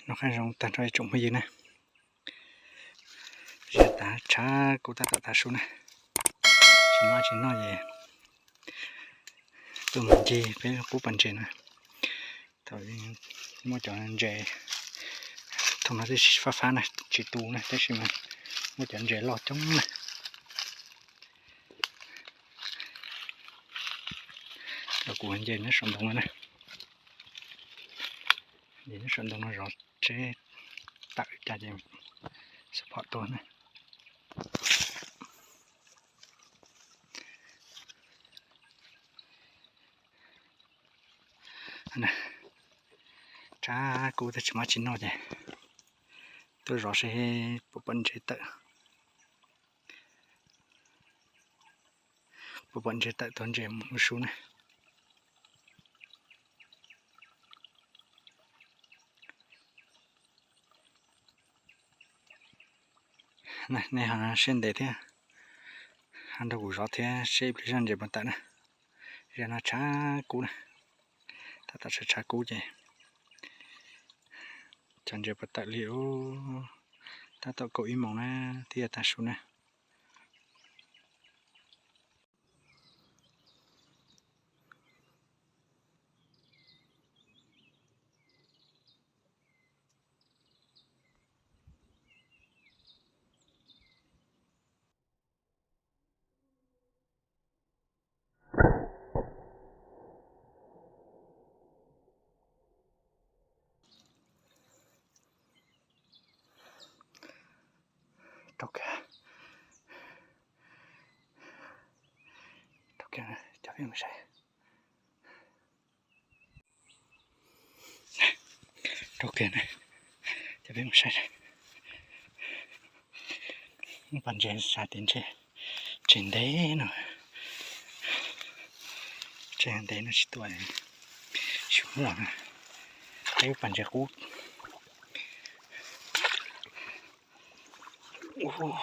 Noj qab zoo tag nrho ib tsoom phooj ywg na. Ziab tas tshav kub tab tom tav su na. Tsis muaj tsis noj ces tuaj mus ncig peb qub pas ntses na. Thaum muaj cov ntses, thaum no twb fab fab na, tsis tu na, tab sis mas muaj cov ntses loj coob na. Kuv nce nyob saum ntoo no na. Nce nyob saum ntoo no zov tseb tawm cas ces xav phom tuag na. Tshav kub tab tsis muaj tsis noj ces tuaj zov seb puas pom ntses tawm. Puas pom ntses tawm tuag ntses mus su na. Nej ho siab ntev thiab, ho nrog kuv zov thiab seb ib pliag zaj ntses puas tawm na. Zaj no tshav kub na, tab tom tshav tshav kub ces cov ntses puas tawm li. Tab tom kaum ib moos na, twb yuav tav su na. Rau kiag, rau kiag cov peb mus saib. Rau kiag na, cov peb mus saib. Pas ntses xav tias ntshe tseem ntev no, tseem ntev no tsis tuaj, tsis muaj na. Peb pas ntses qub. Tob kawg.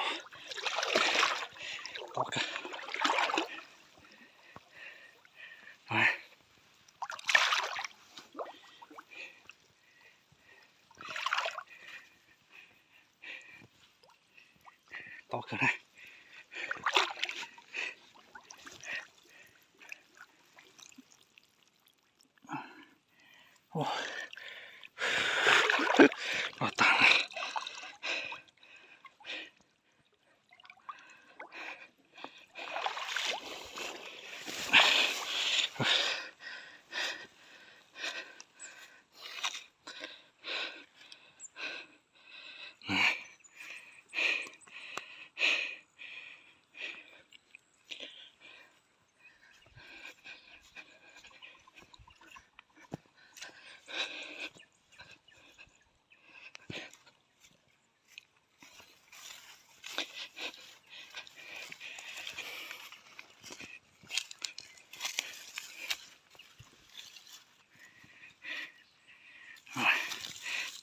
Tob kawg na. Los tag.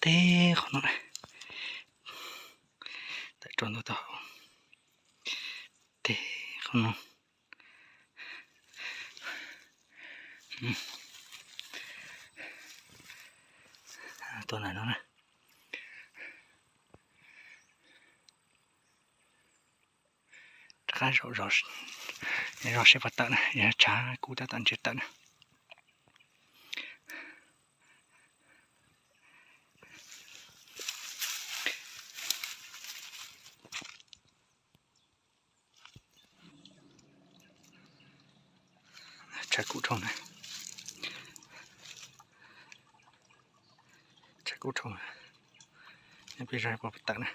Teb qhov no, tawm rau ntua tau teb qhov no. Tuaj ntawm no na. Rov qab zov, zov seb puas tawm na, yog tshav kub tab tom ntses tawm na. Tshav kub dhau na. Tshav kub dhau. Peb zov puas tawm na.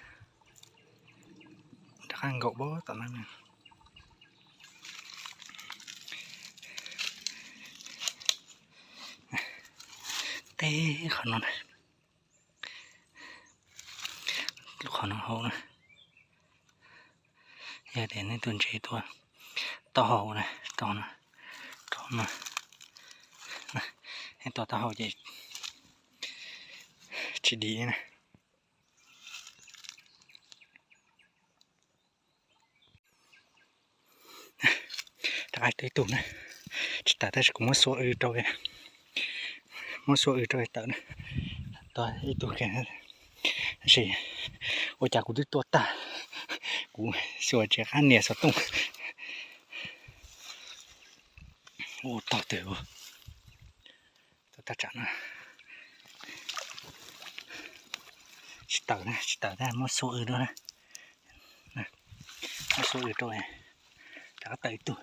Rov qab nkaum pab tom no. Teb qhov no na. Lub qhov no hauv na. Yog tias nej tua ntses tuaj taub hau na, taub hau na, nej tua taub hau ces tsis dim na. Rov qab twb ib tug na, tsis tas tab sis kuv muab xuab w rau, muab xuab w rau tawm na. Ib tug, tab sis ua cas kuv twb tua tag, kuv xyuas tsis qab nias xov tooj. Ua tog twg, tua tag tsam no. Tsis tawm na, tsis tawm, muab xuab w rau, muab xuab w rau, rov qab tawm ib tug.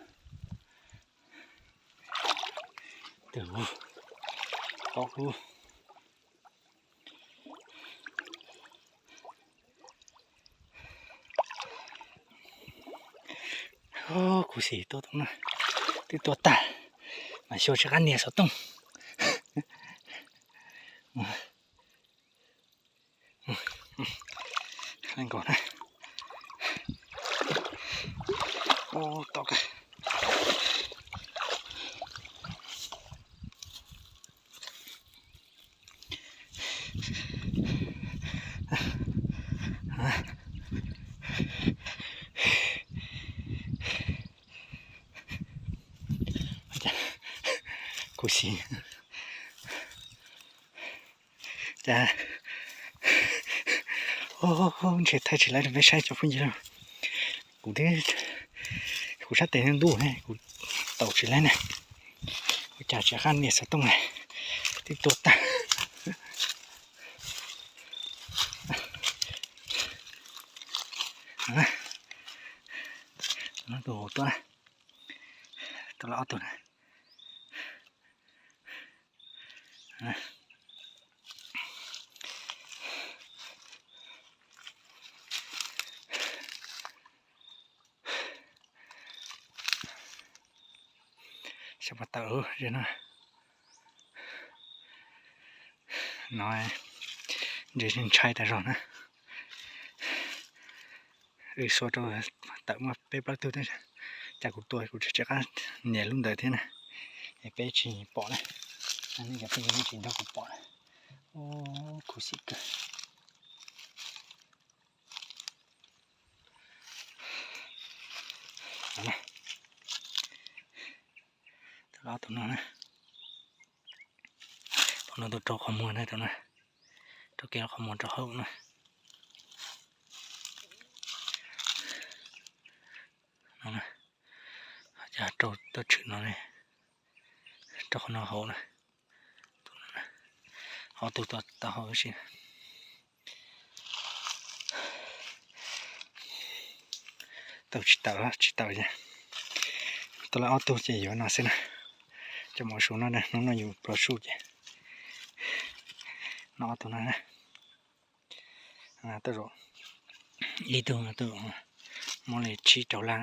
Twg, ob kub. Khuv xim tua tau no, twb tua tag, mas xyuas tsis qab nias xov tooj. Nkaus na. Tom Kuv xim. Cas ntshe thaij tsis laib rau peb saib cov phooj ywg. Kuv, kuv sab tes ntub ntub ne, kuv taus tsis laib ne. Ua cas tsis qab nias xov tooj ne, twb tua tag. Tus hauv tuaj, tua lawm ob tug na. Xyov puas tawm ze no. No ntse ntshai tas zog na. Wb xuas rau tawm muaj peb plaub tug thiab, cas kuv tua kuv tsis qab nias lub ntawd thiab na. Es peb tsis pom na, nej cov phooj ywg tsis nrog kuv pom na. Khuv xim kawg. Tus no, tus no tus rau qhov muag na, tus no rau kiag qhov muag rau hauv na. Cas rau tawm tshwm no, rau qhov no hauv na. Ob tug tau hauv si. Tau tsis tawm, tsis tawm ces tau lawm ob tug ces yuav no xwb na. Cov maum su no hnub no yus plov su ces no ob tug no. Ib tug no muaj li tsib rau lab.